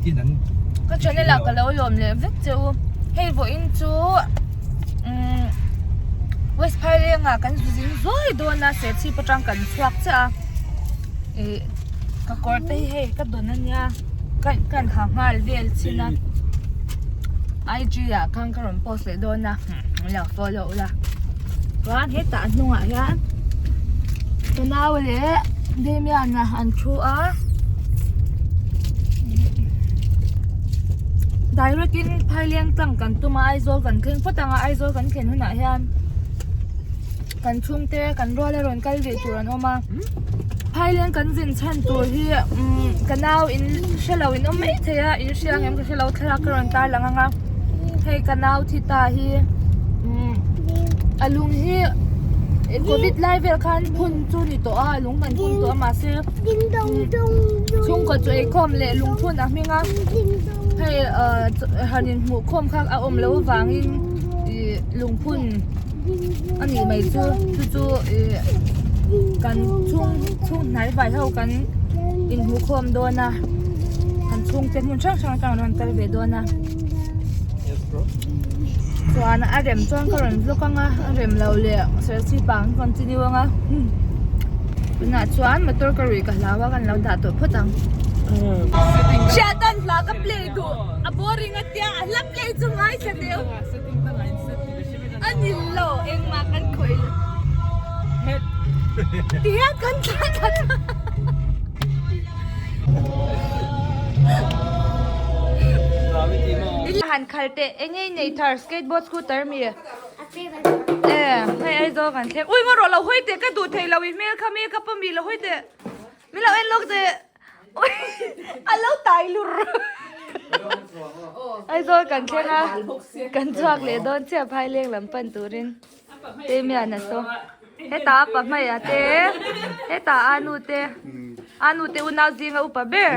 tin an Ka channel ah ka lo lawm leh vek che u. Hei vawiin chu umm West Phaileng ah kan zu zing zuai dawn a Serchhip atang kan chhuak chiah a ih ka kawr te hi hei ka dawn ania ka ka in ha nghal vel chin a IG ah khan ka rawn post leh dawn a min lo follow ula chuan hetah a hnungah hian ka nau leh Damian-a an thu a direct in Phaileng tlang kan tum a Aizawl kan thleng phawt ang a Aizawl kan thlen hunah hian kan chhungte kan rual a rawn kal ve tur an awm a Phaileng kan zin chhan tur hi umm ka nau in hrelo in awm mai thei a in hria ang em ka hrelo thlalak ka rawn tar lang ang a hei ka nau thi ta hi umm a lung hi covid lai vel khan phun chu ni tawh a a lung kan phun tawh a mahse chhungkaw chu eikhawm leh lungphun a hming a hei ah han inhmuh khawm kha a awm loh avangin ih lungphun. a nih mai chu chu chu ih kan chhung chhung hnai vai ho kan inhmuh khawm dawn a kan chhungte hmun hrang hrang atang an rawn kal ve dawn a chuan a rem chuan ka rawn vlog ang a a rem lo leh serchhip ah an continue ang a tunah chuan motor ka ruih ka hlau a kan lo dah tawh phawt ang hriatan hla ka play duh a boring a tia a hla play chu ngaithla deuh. A ni lo engmah kan khawih lo. Ti hian kan tlan tlat a. Han khal teh enge i nei thar skateboard scooter mi? E hei Aizawl kan thleng ui ngaw rawh lo hawi teh ka duh thei lo i hmel kha mi ka pawh mi lo hawi teh min lo en lawk teh. A lo tai lur Aizawl kan thleng a kan chhuak leh dawn chiah Phaileng lam pan turin Damian a saw hetah a pa hmaiah te hetah a nu te a nu te unau zinga upa ber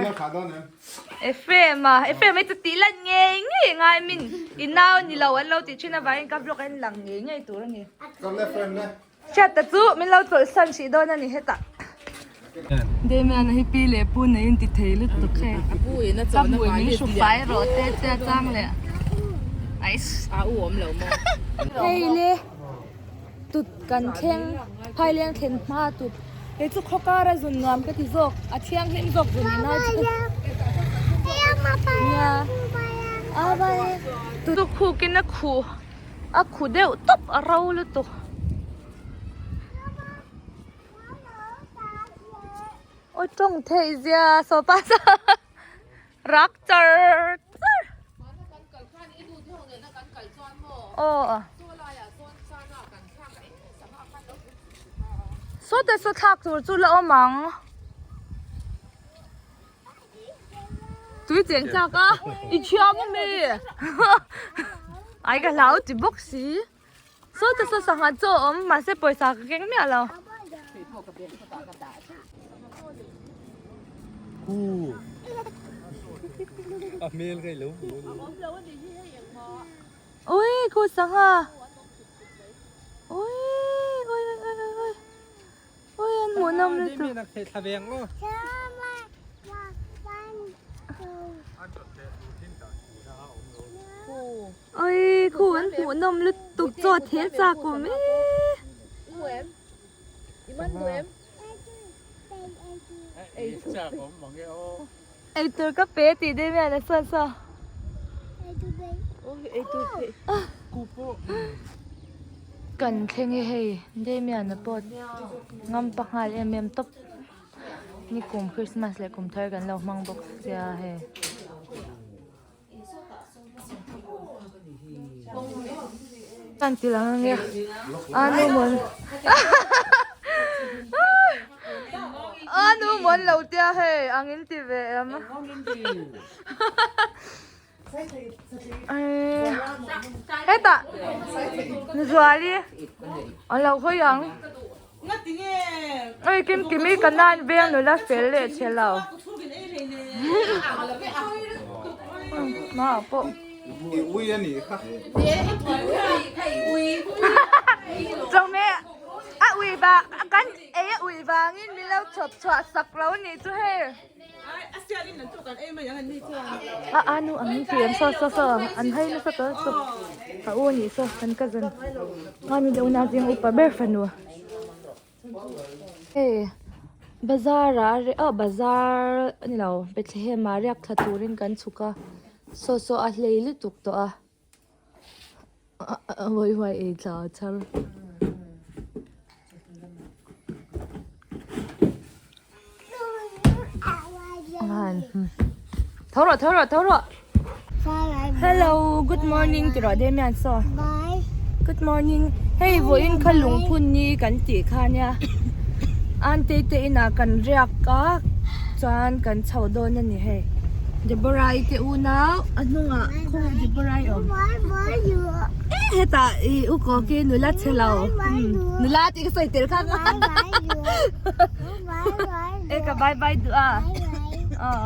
Ephraim a Ephraim hi chu tih lan ngei ngei ngai min i nau ni lo an lo tih thin avangin ka vlog a en lang ngei ngei tur a ni. Hriatta chu min lo chawlh san hrih dawn a ni hetah. Damian-a hi pi leh pu nei in ti thei lutuk hei. Ka hmui min hru fai rawh te te a chang leh. Ais. Hei le tut kan thleng phaileng thlen hma tut kei chu khaw kar a zun nuam ka ti zawk a thianghlim zawk zun ina chu. Nia a vai tut khukin a khuh. A khu deuh tawp a ro lutuk. Aw tawng theih zia sawpa saw rak char char. Aw. Sawte saw thlak tur chu la awm ang. Tui cheng chak a i thiam a mi ai ka hlau ti bawk si saw te saw sangha chaw a awm mahse pawisa ka keng miah lo. Ui khu sangha ui ui ui ui ui. Ui an hmuh nawm lutuk. Ui khu an hmuh nawm lutuk chaw the chak awm e. Eitur ka pe tih deuh hian a sawn saw. Kan thleng e hei Damian-a pawh ngam pa nghal em em tawp nikum Christmas leh kum thar kan lo hmang bawk sia hei. Kan ti lang ange a nu mawn a nu mawn lo tia hei ang in ti ve em hetah Zuali a lo hawi ang Oi kim kim i ka nan veng nula fel leh che lo. Ma pawh. I ui a nih kha. Chawhmeh a ui vang kan ei a ui vangin min lo chhawp chhuah sak lo a nih chu hei. A anu ang in ti em saw saw saw an hai nasa tawh saw ka u anih saw kan cousin anu te unau zing upa ber fanu hei bazar ah aw bazar a ni lo Bethlehem ah riak thla turin kan chhuk a saw saw a hlei lutuk tawh a. Huai huai ei thla a chhar. Tho rawh tho rawh tho rawh. Hello good morning ti rawh Damian saw. Good morning. Hei vawiin kha lungphun ni kan tih kha nia. Aunty te inah kan riak a chuan kan chho dawn a ni hei. Deborah i te unau a hnungah khawnge Deborah i awm e hetah i u kaw khi nula chhe lo nula tih ka sawi tel kha e ka bye bye duh a aw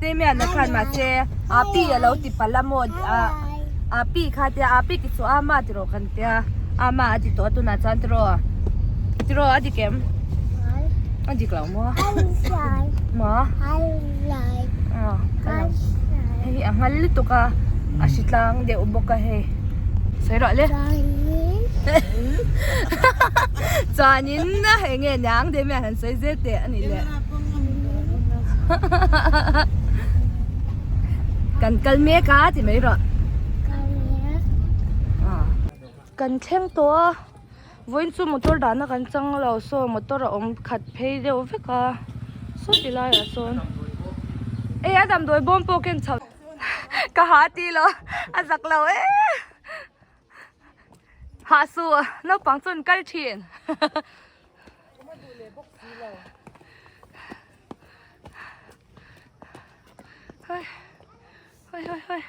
Damian a khan mahse api a lo ti palh a maw api kha tia api ti chu ama ti rawh kan tia ama a ti tawh a tunah chuan tiraw tiraw a dik em a dik lo maw maw hei hi a nghal lutuk a a hri tlang deuh bawk a hei sawi rawh le chuanin eng nge niang Damian han sawi zel teh a nih le kan kal mek a ti mai rawh kan thleng tawh a vawiin chu motor dahna kan chang lo saw motor a awm khat phei deuh vek a saw ti laiah sawn e a damdawi bawm pawh ken chho ka ha ti lo a zak lo e. Hah suh naupang chu an kal thin. Hoi hoi hoi hoi.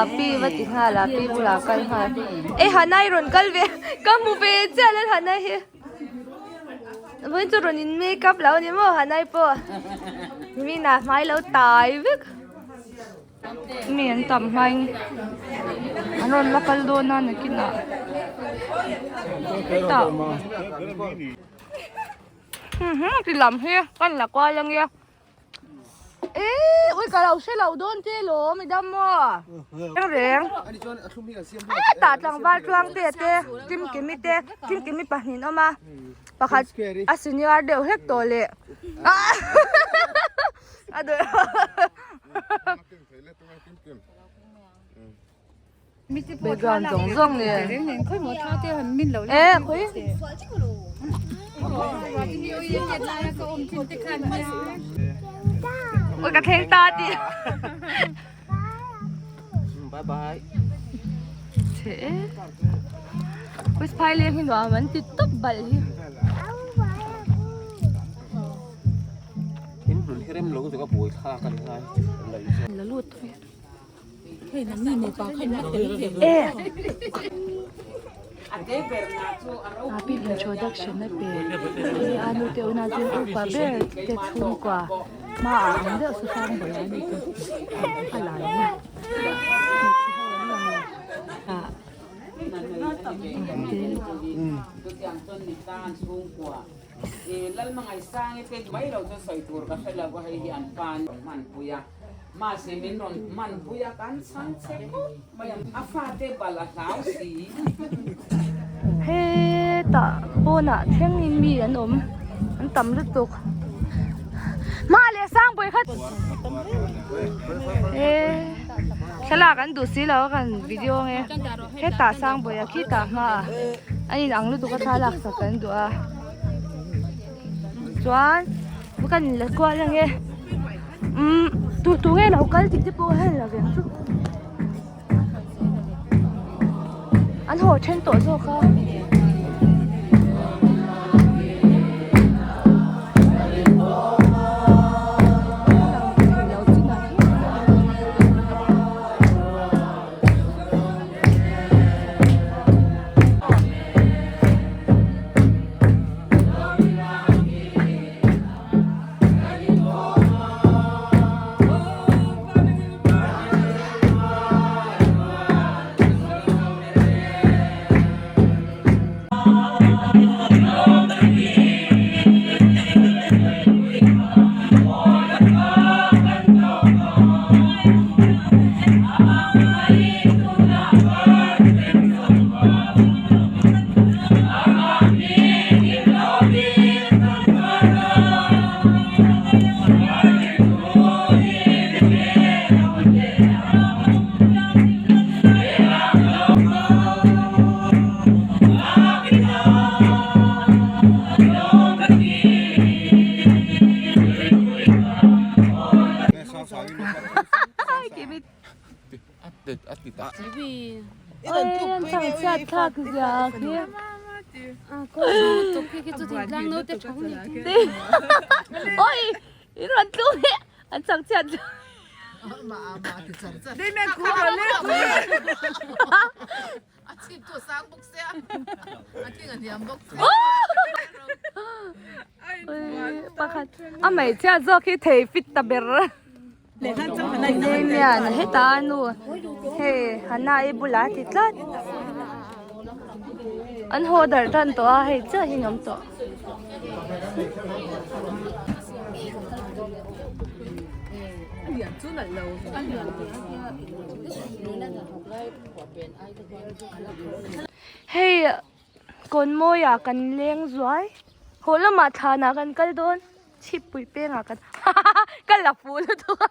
Api va ti nghal a pi bulah kal nghal. Ei Hanai rawn kal ve ka hmu ve chiah lal Hanai hi. Vawiin chu rawn in make up lo a ni maw Hanai pawh. Mina hmai lo tai vek. Mi an tam hmain an rawn la kal dawn a nakinah hetah ti lam hi kan la kual ange eh ui ka lo hre lo dawn che lawm i dam maw reng reng hetah tlangval tluang te te kimkimi te kimkimi pahnih an awm a pakhat a senior deuh hlek tawh leh a duh Background zawng zawng nen e khawi ui ka thleng ta tih bye bye chhe e ui phai leng hi nuam an ti tawp balh hi. In hmun hi rem lo chu ka buai thlak a ni ngai La lut tawh e. Api introduction a pe hei a nu te una chuan upa ber te chhungkua hmaah ang deuh sa hrang bawlh a ni chu a lai a hmeichhe ho an lang lo ah te. Lalmangaihsangi te mai lo chu sawi tur ka hre lo a, hei hi an pa an rawn hmanpui a, mahse min rawn hmanpui a kan chhang che khawp mai a, a fate bal a hlau si. Hetah pawnah thlengin mi an awm an tam lutuk hma leh sang pawh kha e thlalak an duh si lo a kan video nge hetah sang pawh a khitah hmaah a in ang lutuk a thlalak sak kan duh a. Chuan kan la kual ange umm tu tu nge lo kal tih te pawh a hel lo ve ang chu an haw then tawh zawk a. Oi an chang chhiat thlak zia khi. Oi in rawn tluk hi an chang chhiat Pakhat a hmeichhia zawk hi thei fit ta ber. Damian heta a nu hei Hannah i bulah a ti tlat an haw darh tan tawh a hei chiah hi an awm tawh. Hei kawn mawiah kan leng zuai haw lamah thlanah kan kal dawn chhippui pengah kan ka la fuh lutuk a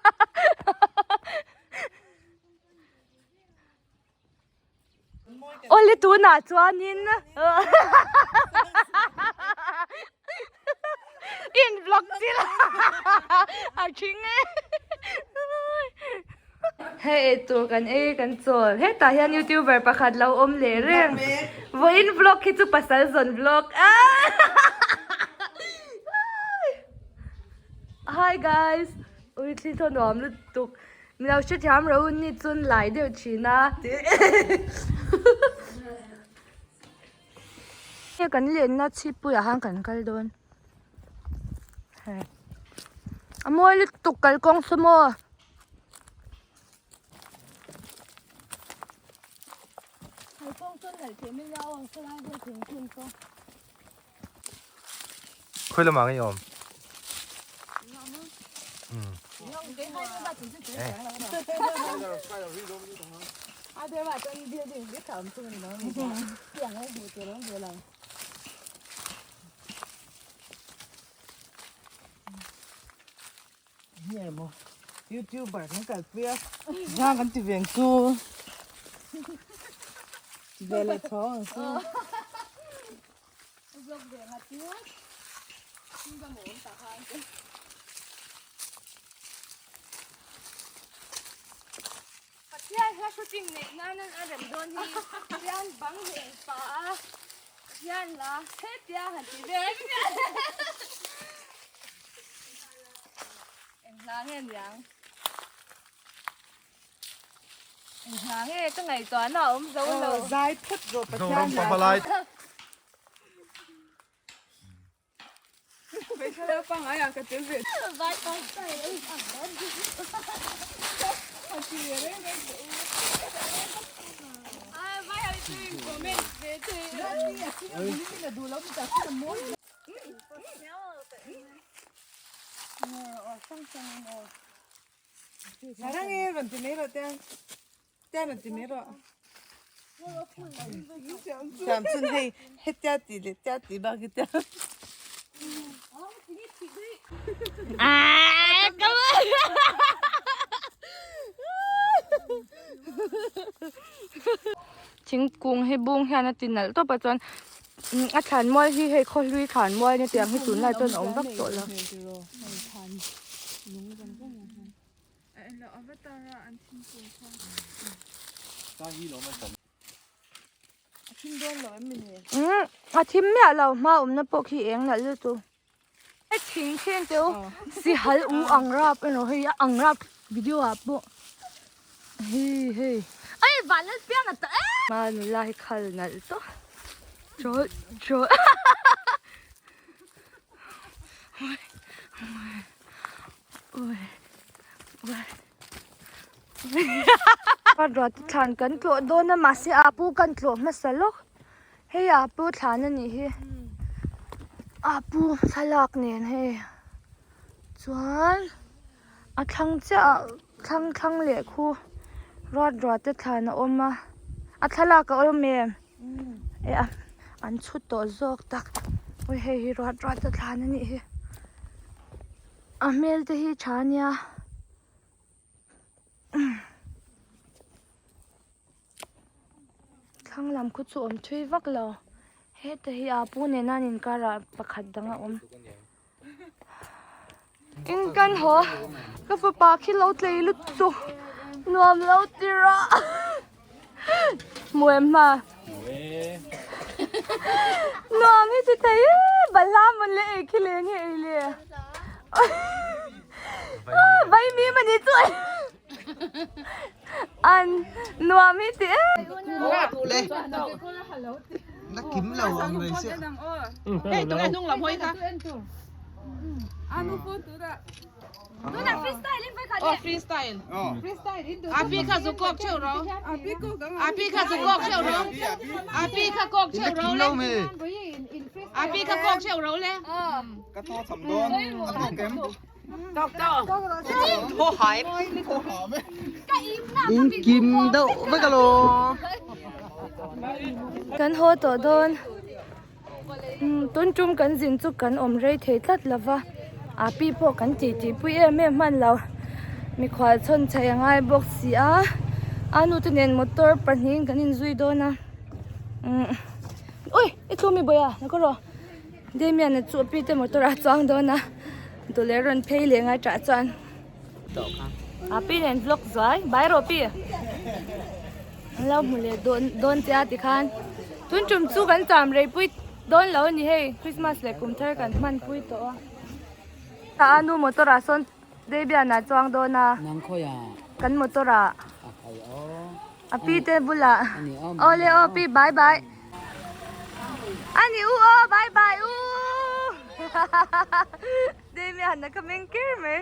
awle tunah chuanin in vlog chil a thing e hei eitur kan ei kan chawl hetah hian youtuber pakhat lo awm leh reng vawiin vlog hi chu pasal zawn vlog hi guys ui thli thaw nuam lutuk Mi lo hrethiam ro ni chun lai deuh thin a. Hei kan lenna chhippuiah khan kan kal dawn. Hei a mawi lutuk kalkawng saw maw. Kalkawng chuan nalh thei mai a aw sawlai vel thingphun saw. Khawi lamah nge i awm? Youtuber kan kalpui a, zang kan ti ve ang chu. Ti ve leh tho ang chu. Pathian hla shooting neih nan a rem dawn hi hian bang leh pa a hian la hetia han ti vel eng hla nge niang eng hla nge ka ngaihtuahna a awm zo lo zai phawt rawh Pathian Zoram pavalai Tian ti mai rawh. Thiam chun hei hetia ti leh tia ti bak hi tia. Thingkung hi bung hian a ti nalh tawp a chuan a thlan mual hi hei khawhlui thlan mual nia tiang hi tunlai chuan a awm vak tawh lo. Umm a thim miah lo hma awmna pawh khi eng nalh lutuk he thing khen teu sihal u ang rap emaw hei a ang rap video ah pawh hei hei ai van lal piang a ta em ma nula hi khal nalh tawh chawl chawl Ruat thlan kan tlawh dawn a mahse a pu kan tlawh hmasa lawk hei a pu thlan a nih hi a pu thlalak nen hei chuan a thlang chiah ah thlang thlang leh khu ruat ruat te thlan a awm a a thlalak a awm em eh a an chhut tawh zawk tak awi hei hi ruat ruat te thlan a nih hi. A hmel te hi tha ania thlang lam khu chu awm thui vak lo heta hi a pu nena an inkarah pakhat dang a awm in kan haw ka fapa khi lo tlei lutuk nuam lo ti rawh. Hmu em hma? Nuam hi ti thei e, balhla mawn le ei khi le nge ei le. Vai mi mani chu an nuam hi ti e. Na kim lo ang rei sia. Hei tu hnung lam hawi kha. Tunah freestyle in vai khat Oh freestyle. Api kha zu kok cheu ro. Api kha zu kok cheu ro. Api kha kok In na cheu ro kim le. lo mi. Api kha kok cheu ro le. Ka tho cham dawn. A tho kem. Tho hai. Tho ham e. In kim deuh vek alo. Kan haw tawh dawn. Tun tum kan zin chu kan awm rei thei tlat lo va, a pi pawh kan tih tih pui em em hman lo, mikhual chhawn chhaih a ngai bawk si a, a nu te nen motor pahnihin kan inzui dawn a, umm ui i thlum i bawih a la ka rawh Damian-a chu a pi te motor ah chuang dawn a, dawleh rawn phei leh ngai tah chuan a pi nen vlog zuai bai rawh pi. An lo hmu leh dawn dawn che a tikhan tun tum chu kan cham rei pui dawn lo a ni hei Christmas leh kum thar kan hman pui tawh a tah a nu motor ah sawn Debian ah chuang dawn a kan motor ah a pi te bulah aw le aw pi bye bye a ni u aw bye bye u Damian a ka meng ker mai.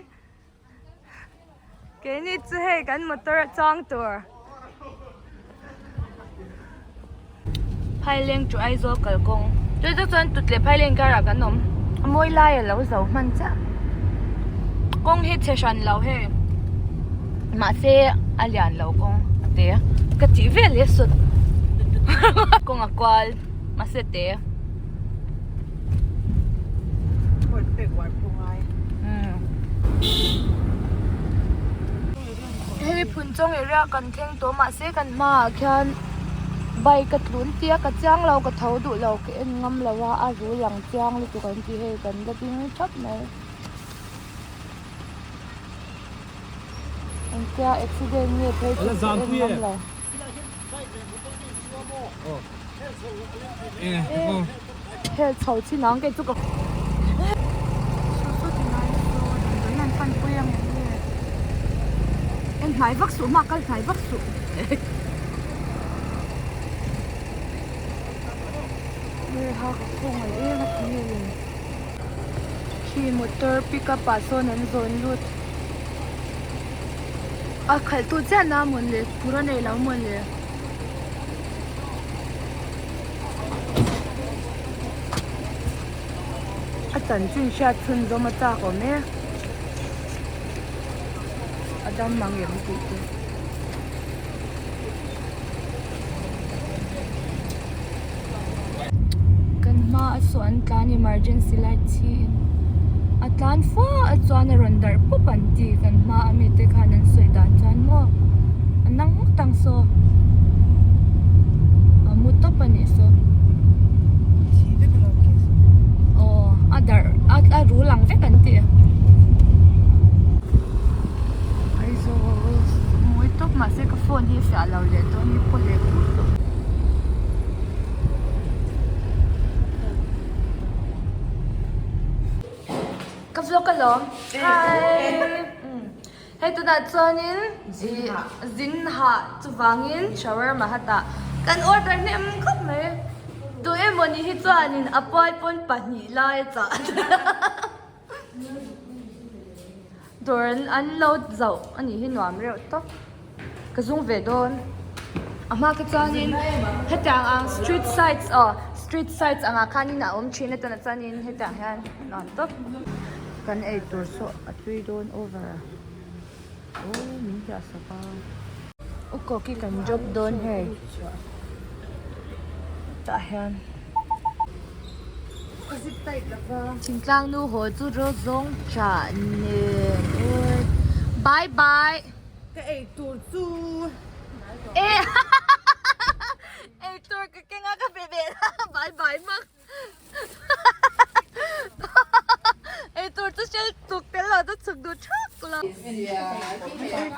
Keini chu hei kan motor a chuang tur. Phaileng chu Aizawl kalkawng. Chu chu chuan tut leh Phaileng karah kan awm. A mawi lai a lo zo hman chiah. Kawng hi chhe hran lo hei. Mahse a lian lo kawng a te. Ka tih vel leh sawt. Kawng a kual mahse te. Hei Phunchawng area kan thleng tawh mahse kan hmaah khian bike a tlun tia ka chiang lo ka tho duh lo ka en ngam lo a a rul ang chiang lutuk an ti hei kan la ding thap mai engtia accident nge phei chu ka en ngam lo. Hel chho chin ang kei chu ka en hnai vak suh hma kal hnai vak suh khi motor pickup ah sawn an zawn lut a khalh tu chiah na mawn le phur a nei lo mawn le. A chanchin hriat chhun zawm a chak awm e a dam mang em tih te. Kan hma a saw an tlan emergency light chhi in a tlan fua a chuan a rawn darh pup an ti kan hma a mi te khan an sawi dan chuan maw a nang ngawt ang saw a mu tawp a nih saw aw a darh a rul ang vek an ti Aizawl mawi tawp mahse ka phone hi a fiah lo leh dawn hi paw leh pur tawh. Ka vlog alawm hi hei tunah chuanin zin hah chuvangin shawarma hatah kan order hnem khawp mai duh emaw ni hi chuanin a puai pawn pahnih lai a chah Dawr an lo zauh a nih hi nuam reuh tawp. Ka zung ve dawn. A hma kha chuanin hetiang ang street sides aw street sides angah khanin a awm thin a tunah chuanin hetiang hian nuam tawp. Kan ei tur saw a tui dawn over a aw min hliah sak a. U koki kan drop dawn hei tah hian. Thingtlang nu haw chu rawt zawng tah nen awi bye bye Ka ei tur chu e ei tur ka keng a ka pe ve bye bye mak ei tur chu hriat tuk tel lo. lah chu chhuk duh thak lo.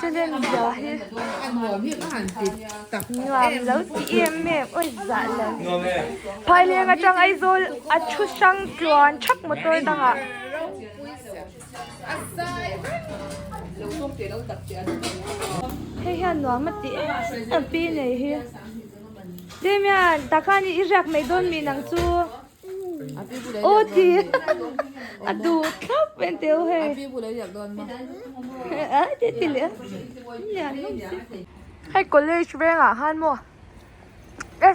Talent zia hi nuam lo ti em em awi zah lo. Phaileng atang Aizawl a thu hrang tluan thak motor dangah. Hei hian nuam a ti em em pi nei hi. Damian takhan i riak mai dawn mi nang chu. Aw ti a duh thlap en teu hei. A ti ti leh a lian hlawm si. Hei college vengah khan maw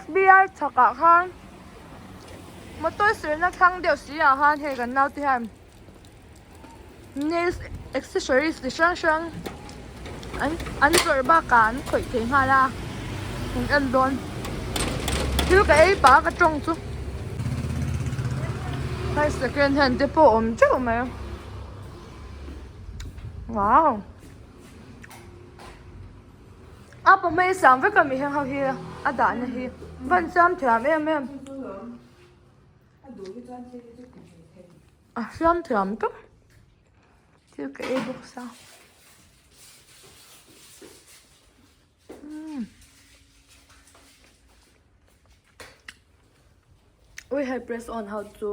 F_B_I chhakah khan motor sirna thlang deuh si ah khan hei kan naute hian nails accessories chi hrang hrang an an zawrh bakah an khawih thei nghal a an en dawn thil ka ei pah a ka tawng chu hei second hand te pawh awm teuh mai a wow a pahmei siam vek a mi heng ho hi a dahna hi van siam thiam em em. A hriam thiam tawp thil ka ei bawk sa umm ui hei press on ho chu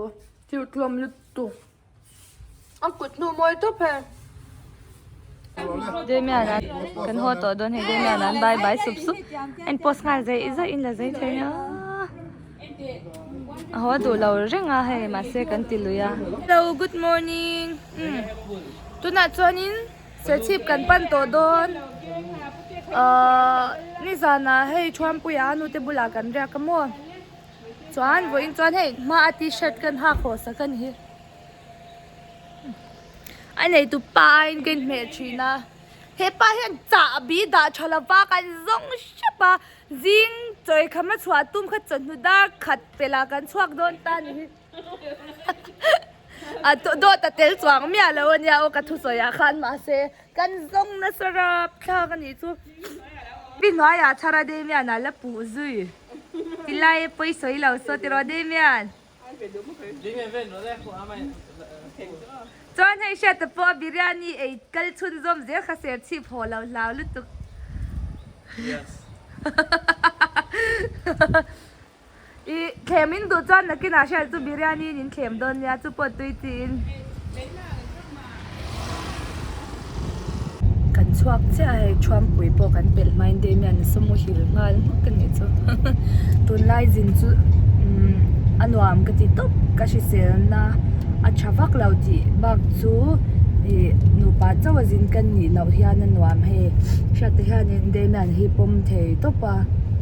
thil tlawm lutuk a kut hnu mawi tawp hei Damian an kan haw tawh dawn hei Damian an bye bye sup sup a in post nghal zai zai in la zai thei a. A haw duh lo reng a hei mahse kan ti lui a. Hello good morning umm tunah chuanin serchhip kan pan tawh dawn ahh nizanah hei Thuampuia a nute bulah kan riak a maw chuan vawiin chuan hei hma a t-shirt kan hak haw sak a ni hi a neitu pa aiin ka inhmeh thin a hepa hian chahbi dah tha lova kan zawng hrep a. Zing chawi kham a chhuah tum kha chawhnu dar khat pelh ah kan chhuak dawn ta ni hi. A dawt a tel chuang miah lo a nia aw ka thusawi ah khan mahse kan zawng nasa rap thlak a nih chu. Pi hnuaiah Thara Damian ah la puh zui tilai pawi sawi lo saw tiraw Damian. Chuan hei hriat te pawh a biryani ei kal chhunzawm zel kha ser chhip haw lo hlau lutuk. I thlem in duh chuan nakinah hriat chu biryani in in thlem dawn nia chu pawh tui chiin. Kan chhuak chiah a hei Thuampui pawh kan pelh hmain Damian a sumo hil nghal hmak a nih chu tunlai zin chu umm a nuam ka ti tawp ka hriselna a tha vak lo tih bak chu ih nupa chauh a zin ka nih loh hian a nuam hei hriat te hianin Damian hi pawm thei tawp a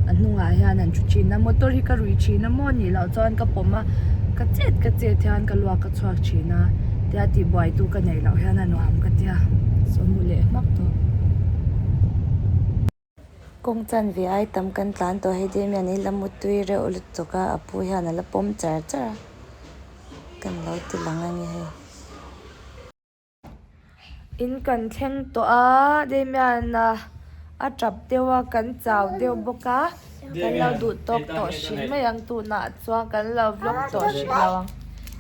a hnungah hian an thu thin a motor hi ka rui thin a maw nih loh chuan ka pawm a ka chet ka chet hian ka luak a chhuak thin a. Tia tihbuai tu ka neih loh hian a nuam ka tia saw mu leh hmak tawh. Kawng chanve ai tam kan tlan tawh hei Damian hi la mutui reuh lutuk a a pu hian a la pawm char char a kan lo ti lang a ni hei. In kan thleng tawh a Damian a a tap deuh a kan chau deuh bawk a kan lo duh tawk tawh hrim mai ang tunah chuan kan lo vlog tawh hrih lo ang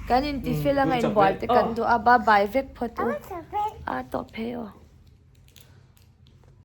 kan inti fel anga inbual te kan duh a bye bye vek phawt u a tawh phei aw.